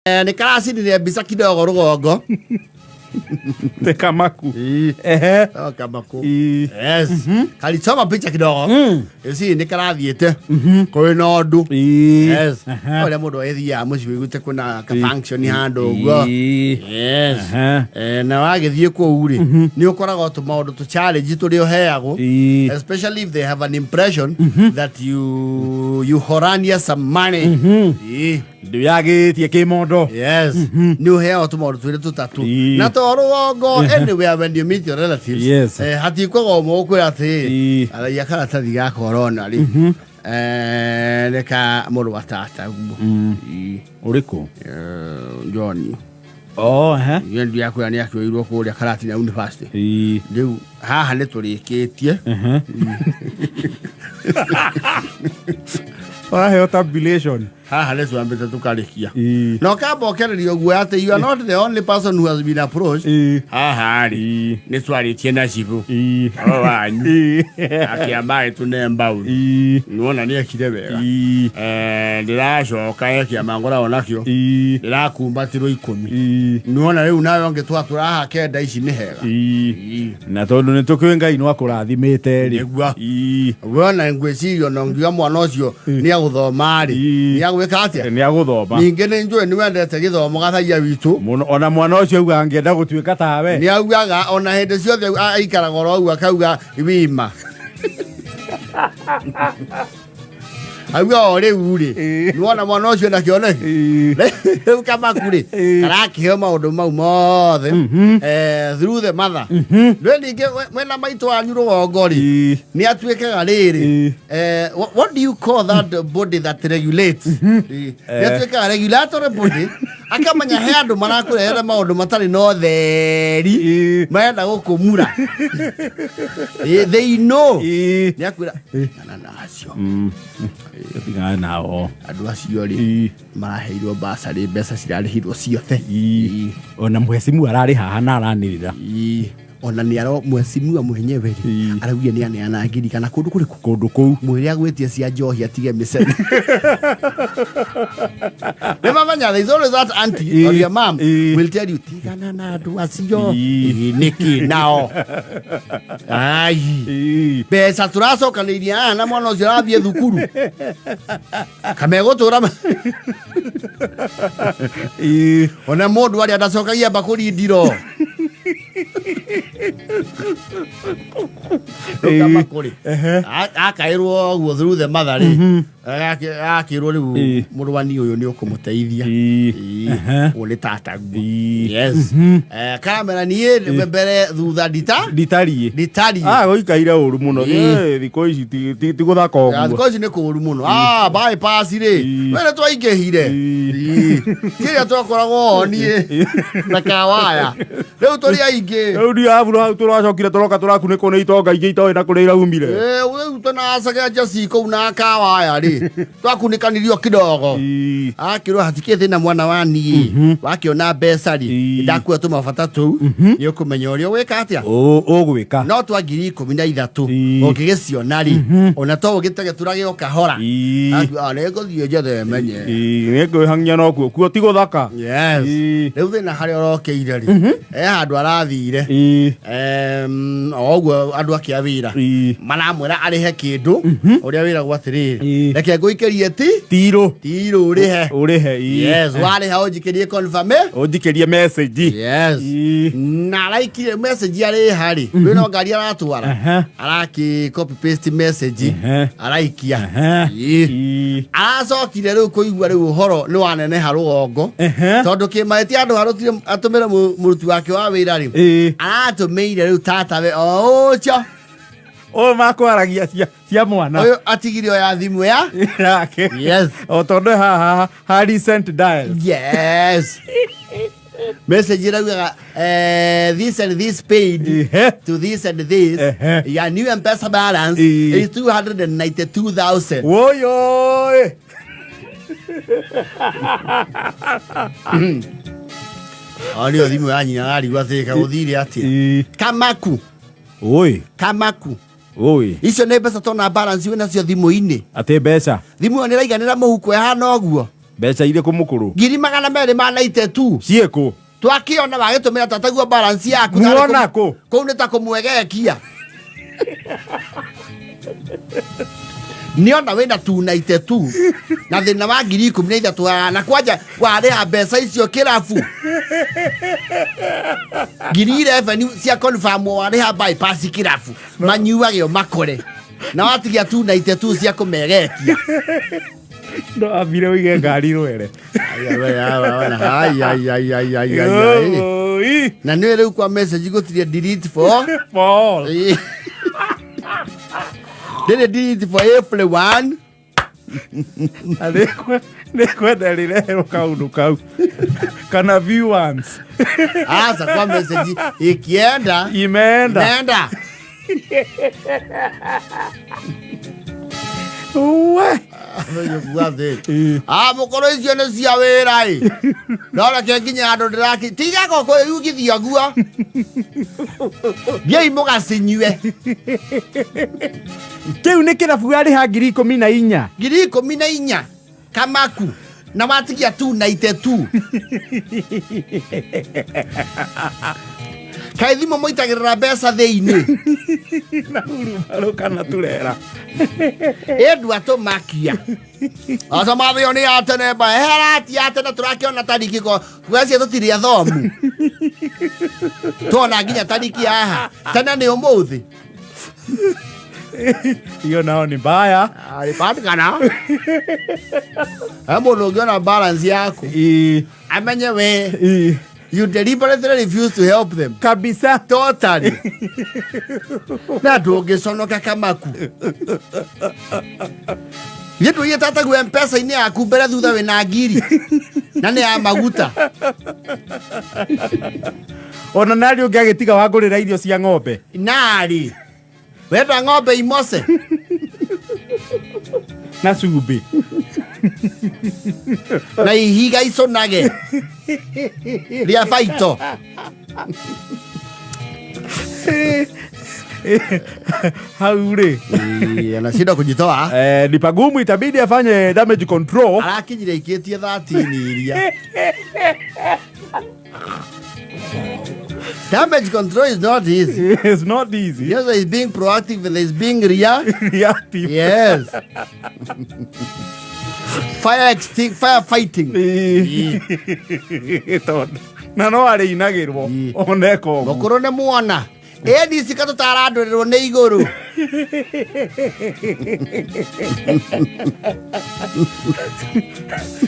Nĩ karacinire mbica kidogo rũgongo. Te kamaku. Ehe. Oh, kamaku. Ii. Yes. Kalichoma picha kidogo. Ĩci nĩ karathiĩte kũrĩ na ũndũ. Ii. Yes. Aha. Ũrĩa mũndũ agĩthiaga mũciĩ wĩiguĩte kwĩna ka function handũ ũguo. Ii. Yes. Aha. Na wagĩthiĩ kũu rĩ, nĩ ũkoraga tũmaũndũ tũ challenge tũrĩa ũheagwo. Ii. Especially if they have an impression that you horania some money. Ii. Ndĩyagĩtie kĩmondo. Yes. Nĩ ũheagwo tũmaũndũ twĩrĩ tũtatũ. Ii. Na to rũgongo anywhere when you meet your relatives. Yes. Hatikwaga ũmwe ũkwĩra atĩ Ii. aragia karatathi ga corona rĩ. Nĩ ka mũrũ wa tata guo. Ii. Ũrĩkũ? John. Oh, ehe. Niĩ ndiakwĩra nĩ akĩoirwo kũrĩa Karatina University. Ii. Rĩu haha nĩ tũrĩkĩtie. Ehe. Ũraheo tabulation. Haha nĩ twambĩte tũkarĩkia. Ii. Na ũkamba ũkererio guoya atĩ you are not the only person who has been approached. Ii. Haha rĩ, Ii. nĩ twarĩtie na cibũ. Ii. O wanyu. Ii. Akĩamba agĩtũne mbaũ. Ii. Nĩwona nĩ ekire wega. Ii. Ndĩracoka he kĩama ngoragwo nakĩo. Ii. Ndĩrakumbatĩrwo 10. Ii. Nĩwona rĩu nawe ũngĩtwatũra haha 9 ici nĩ hega. Ii. Ii. Na tondũ nĩ tũkĩũĩ Ngai no akũrathimĩte rĩ. Nĩguo. Ii. Wona ngwĩciria ona ngiuga mwana ũcio nĩ agũthoma rĩ, Ii. nĩ agwĩka atĩa? Nĩ agũthoma. Ningĩ nĩ njũĩ nĩ wendete gĩthomo gathaia witũ. Mũno ona mwana ũcio auga angĩenda gũtuĩka tawe. Nĩ augaga ona hĩndĩ ciothe aikaraga oro ũguo akauga wima. Auga o rĩu rĩ, Ii. nĩwona mwana ũcio na kĩoneki. Ii. Rĩu kamaku rĩ, Ii. karakĩheo maũndũ mau mothe through the mother. Rĩu ningĩ mwena maitũ wanyu rũgongo rĩ, Ii. nĩ atuĩkaga rĩrĩ, Ii. what do you call that body that regulates? Ii. Nĩ atuĩkaga regulatory body, akamenya he andũ marakũrehera maũndũ matarĩ na ũtheri, Ii. marenda gũkũmura. They know. Ii. Nĩ akwĩra, tigana na acio. Tigana nao. Andũ acio rĩ, Ii. maraheirwo basarĩ, mbeca cirarĩhirwo ciothe. Ii. Ona mheshimiwa ararĩ haha na aranĩrĩra. Ii. Ona nĩ aro mheshimiwa mwenyewe rĩ, Ii. araugire nĩ aneana ngiri kana kũndũ kũrĩkũ? Kũndũ kũu. Mwĩre agwĩtie cia njohi atige mĩcene. Nĩ mamenya there is always that auntie Ii. or your mom Ii. will tell you tigana na andũ acio. Ii. Ii, nĩkĩ nao? Ai. Ii. Mbeca tũracokanĩirie haha na mwana ũcio arathiĩ thukuru. Kamegũtũra Ii. ona mũndũ arĩa ndacokagia mbakũri ndiro. Rĩu kamakũrĩ. Ehe. Akaĩrwo ũguo through the mother rĩ. Akĩrwo rĩu Ii. mũrwani ũyũ nĩ ũkũmũteithia. Ii. Ii. Ehe. Ũyũ nĩ tataguo. Ii. Yes. Kamera niĩ mbere thutha ndita Nditariĩ. nditariĩ. Ah, gũikaire ũru mũno. Ii. Thikũ ici ti gũthaka ũguo. Thikũ ici nĩ kũũru mũno. Bypass rĩ. Ii. We nĩ twaingĩhire. Ii. Ii. Kĩrĩa twakoragwo niĩ na kawaya. Rĩu tũrĩ aingĩ. Rĩu ndiabu hau tũracokire tũroka tũrakunĩkwo nĩ itonga ingĩ itoĩ na kũrĩa iraumire. Rĩu tũnacagia njeci kũu na kawaya rĩ. Twakunĩkanirio kidogo. Ii. Akĩrwo hatikĩ thĩna mwana wa niĩ. Wakĩona mbeca rĩ. Ii. Ndakua tũmabata tũu. Nĩ ũkũmenya ũrĩa ũgwĩka atĩa. Ũgwĩka. No twa 13,000 Ii. ũngĩgĩciona rĩ, ona to ũgĩtege tũrage o kahora. Ii. Akiuga, "Nĩ ngũthiĩ njethe menye." Ii, nĩ ngwĩhang'ia no kuo kuo ti gũthaka. Yes. Ii. Rĩu thĩna harĩa ũrokeire rĩ, he handũ arathire. Ii. O ũguo andũ ake a wĩra Ii. maramwĩra arĩhe kĩndũ ũrĩa wĩragwo atĩrĩrĩ, Ii. reke ngũikĩrie ti Tirũ. tirũ ũrĩhe. Ũrĩhe. Ii. Yes, warĩha ũnjikĩrie confirm. Ũnjikĩrie message. Yes. Ii. Na araikire message arĩha rĩ, kwĩna ngari aratwara. Aha. Araki copy paste message. Ehe. Araikia. Ehe. Ii. Ii. Aracokire rĩu kũigua rĩu ũhoro nĩ waneneha rũgongo. Ehe. Tondũ kĩmaĩti andũ arutire atũmĩre mũruti wake wa wĩra rĩ. Ii. Aratũmĩire rĩu tatawe o ũcio. Ũyũ makwaragia cia mwana. Ũyũ atigire o ya thimũ ya. Yake. Yes. O tondũ haha ha recent dials. Yes. Message iraugaga this and this paid Ehe. to this and this. Ehe. Your new M-Pesa balance Ii. is 292,000. Woi oi. O nĩyo thimũ ya nyina ararigwo atĩrĩ kagũthire atĩa. Ii. Kamaku. Oi. Kamaku. Oi. Icio nĩ mbeca tona balance wĩ nacio thimũ-inĩ. Atĩ mbeca. Thimũ ĩyo nĩ ĩraiganĩra mũhuko ĩhana ũguo. Mbeca irĩkũ mũkũrũ? 292,000. Ciĩkũ? Twakiona wagĩtũmĩra tataguo balance yaku. Muona kũ? Kũu nĩ ta kũmwegekia. Nĩona wĩna 292 na thĩna wa 13,000 na kwanja warĩha mbeca icio kĩrabu 11,000 cia confirm warĩha bypass kĩrabu manyuage o makore na watigia 292 cia kũmegekia. No ambire ũige ngari rwere. Ai, ai, ai, ai, ai, ai, ai. Oi. Na nä rä u kwa message gå delete for Paul. Ndä delete for everyone. Na nĩngwenda rĩreherwo kaũndũ kau kana view once. Asa kwa message ikienda imeenda. Imeenda. We. Ah, mũkũrũ icio nĩ cia wĩra ĩ no reke nginya handũ ndĩraki tiga gũkũyugithia guo thiĩi mũgacinyue. Kĩu nĩ kĩrabu arĩha 14,000. 14,000 kamaku na watigia 292. Kaĩ thimũ mũitagĩrĩra mbeca thĩinĩ? Na hurubarũ kana turera. Ĩndua tũmakia aca mathĩo nĩ ya tene mba eherati ya tene tũrakĩona tariki ko gwacio tũtirĩ athomu tuona nginya tariki haha tene nĩ ũmũthĩ. Hiyo nao ni mbaya. Alipatikana he mũndũ ũngĩona balance yaku amenye we you deliberately refuse to help them. Kabisa. Totally na ndũngĩconoka kamaku gĩndũ gĩtataguo mpesa-inĩ yaku mbere thutha wĩna ngiri na nĩ ya maguta. Ona narĩ ũngĩ agĩtiga wangũrĩra irio cia ng'ombe. Narĩ wenda ng'ombe imose na cumbĩ na ihiga icũnage rĩa baito. Hau rĩ Anashindwa kujitoa. Eh, ni pagumu, itabidi afanye damage control. Arakinyire ikĩtie 13 iria damage control is not easy. It's not easy. Yes, he's being proactive and he's being reactive. Yes. Fire extinct, fire fighting. Tondũ na no arĩinagĩrwo oneka ũguo. Mũkũrũ nĩ muona. ADC katũtarandũrĩrwo nĩ igũrũ.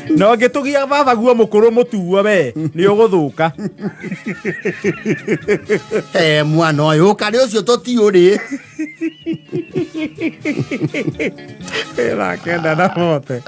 Na ũngĩtũgia baba guo mũkũrũ mũtuo we nĩ ũgũthũka. Eh, mwana ũyũ ũkarĩ ũcio tũtiũrĩ. Ĩra kenda na mote.